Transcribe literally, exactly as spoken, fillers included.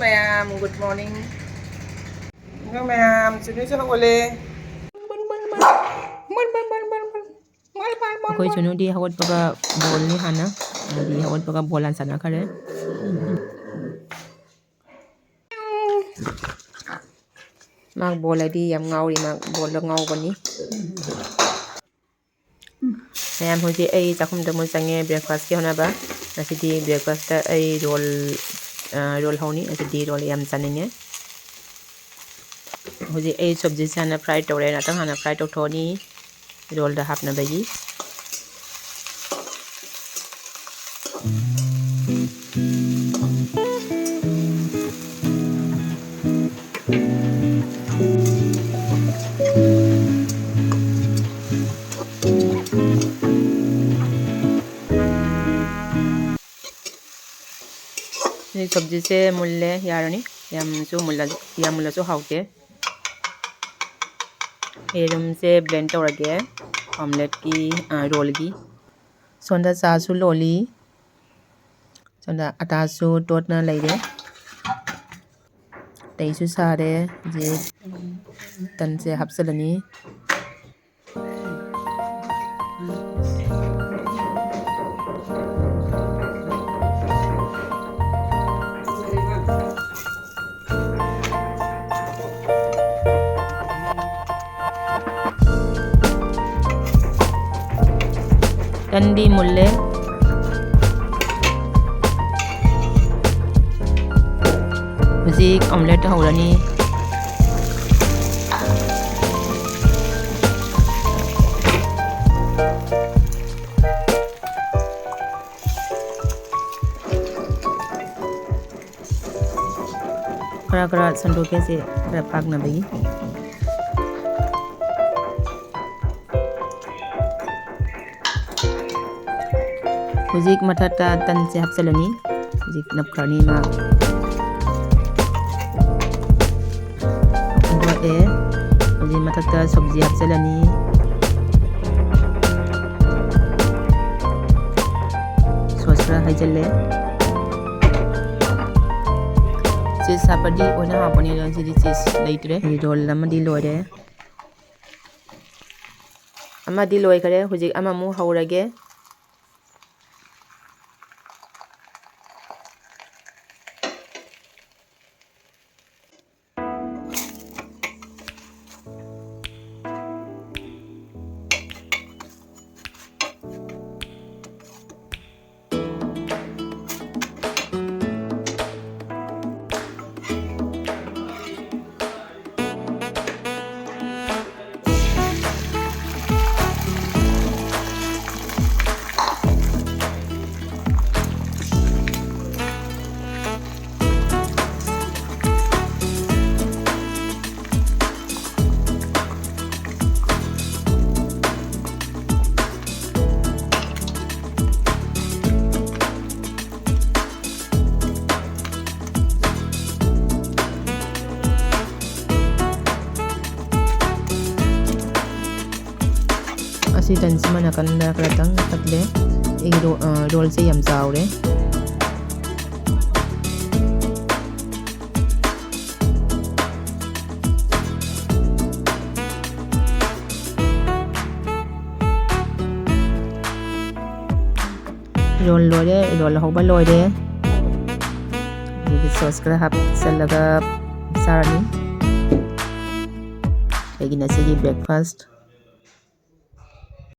ꯃꯌꯥꯝ, good morning. ꯃꯌꯥꯝ, ꯆꯨꯅꯨꯁꯨ ꯍꯧꯒꯠꯂꯦ꯫ ꯑꯩꯈꯣꯏ ꯆꯨꯅꯨꯗꯤ ꯍꯧꯒꯠꯄꯒ ꯕꯣꯜꯅꯤ ꯍꯥꯟꯅ, ꯍꯥꯏꯗꯤ ꯍꯧꯒꯠꯄꯒ ꯕꯣꯜ ꯍꯥꯟꯅ ꯁꯥꯟꯅꯈꯔꯦ꯫ ꯃꯥ ꯕꯣꯜ ꯍꯥꯏꯗꯤ ꯌꯥꯝ ꯉꯥꯎꯔꯤ, ꯃꯥ ꯕꯣꯜꯗ ꯉꯥꯎꯕꯅꯤ꯫ ꯃꯌꯥꯝ, ꯍꯧꯖꯤꯛ ꯑꯩ ꯆꯥꯛꯈꯨꯝꯗ ꯑꯃꯨꯛ ꯆꯪꯉꯦ breakfastꯀꯤ ꯍꯣꯠꯅꯕ꯫ ꯉꯁꯤꯗꯤ breakfastꯇ ꯑꯩ roll, ꯑ, roll ꯍꯧꯅꯤ꯫ ꯉꯁꯤꯗꯤ roll ꯌꯥꯝ ꯆꯥꯅꯤꯡꯉꯦ꯫ ꯍꯧꯖꯤꯛ ꯑꯩ ꯁꯕꯖꯤꯁꯦ ꯍꯥꯟꯅ fry ꯇꯧꯔꯦ꯫ ꯉꯥꯛꯇꯪ ꯍꯥꯟꯅ fry ꯇꯧꯊꯣꯛꯑꯅꯤ rollꯗ ꯍꯥꯞꯅꯕꯒꯤ꯫ ꯍꯧꯖꯤꯛ ꯁꯕꯖꯤꯁꯦ ꯃꯨꯜꯂꯦ, ꯌꯥꯔꯅꯤ꯫ ꯌꯥꯝꯁꯨ ꯃꯨꯜꯂ-, ꯌꯥꯝ ꯃꯨꯜꯂꯁꯨ ꯍꯥꯎꯇꯦ꯫ ꯌꯦꯔꯨꯝꯁꯦ blend ꯇꯧꯔꯒꯦ omelette ꯀꯤ, ꯑ, roll ꯒꯤ꯫ ꯁꯣꯝꯗ ꯆꯥꯁꯨ ꯂꯣꯜꯂꯤ꯫ ꯁꯣꯝꯗ ꯑꯇꯥꯁꯨ ꯇꯣꯠꯅ ꯂꯩꯔꯦ꯫ ꯇꯩꯁꯨ ꯁꯥꯔꯦ꯫ ꯍꯧꯖꯤꯛ ꯇꯟꯁꯦ ꯍꯥꯞꯆꯤꯜꯂꯅꯤ꯫ ꯇꯟꯗꯤ ꯃꯨꯜꯂꯦ꯫ ꯍꯧꯖꯤꯛ omelette ꯍꯧꯔꯅꯤ꯫ ꯈꯔ ꯈꯔ ꯁꯟꯗꯣꯛꯀꯦ ꯁꯤ ꯈꯔ ꯄꯥꯛꯅꯕꯒꯤ꯫ ꯍꯧꯖꯤꯛ ꯃꯊꯛꯇ ꯇꯟꯁꯦ ꯍꯥꯞꯆꯤꯜꯂꯅꯤ꯫ ꯍꯧꯖꯤꯛ ꯅꯞꯈ꯭ꯔꯅꯤ ꯃꯥ꯫ ꯍꯨꯟꯗꯣꯛꯑꯦ꯫ ꯍꯧꯖꯤꯛ ꯃꯊꯛꯇ ꯁꯕꯖꯤ ꯍꯥꯞꯆꯤꯜꯂꯅꯤ꯫ Sauce ꯈꯔ ꯍꯩꯖꯤꯜꯂꯦ꯫ ꯆꯤꯁ ꯍꯥꯞꯄꯗꯤ ꯑꯣꯏꯅ ꯍꯥꯞꯄꯅꯤ, ꯑꯗꯣ ꯁꯤꯗꯤ ꯆꯤꯁ ꯂꯩꯇ꯭ꯔꯦ꯫ ꯑꯩ ꯔꯣꯜ ꯑꯃꯗꯤ ꯂꯣꯏꯔꯦ꯫ ꯑꯃꯗꯤ ꯂꯣꯏꯈꯔꯦ꯫ ꯍꯧꯖꯤꯛ ꯑꯃꯃꯨꯛ ꯍꯧꯔꯒꯦ꯫ ꯑꯁꯤ ꯇꯟꯁꯤꯃ ꯅꯥꯀꯟꯗ ꯈꯔꯇꯪ ꯊꯠꯂꯦ꯫ ꯑꯩꯒꯤ ꯔꯣ-, ꯑ, ꯔꯣꯜꯁꯦ ꯌꯥꯝ ꯆꯥꯎꯔꯦ꯫ ꯔꯣꯜ ꯂꯣꯏꯔꯦ, ꯔꯣꯜ ꯍꯧꯕ ꯂꯣꯏꯔꯦ꯫ ꯑꯗꯨꯒꯤ ꯁꯣꯁ ꯈꯔ ꯍꯥꯞꯆꯜꯂꯒ ꯆꯥꯔꯅꯤ꯫ ꯑꯩꯒꯤ ꯉꯁꯤꯒꯤ ꯕ꯭ꯔꯦꯛꯐꯥꯁ꯫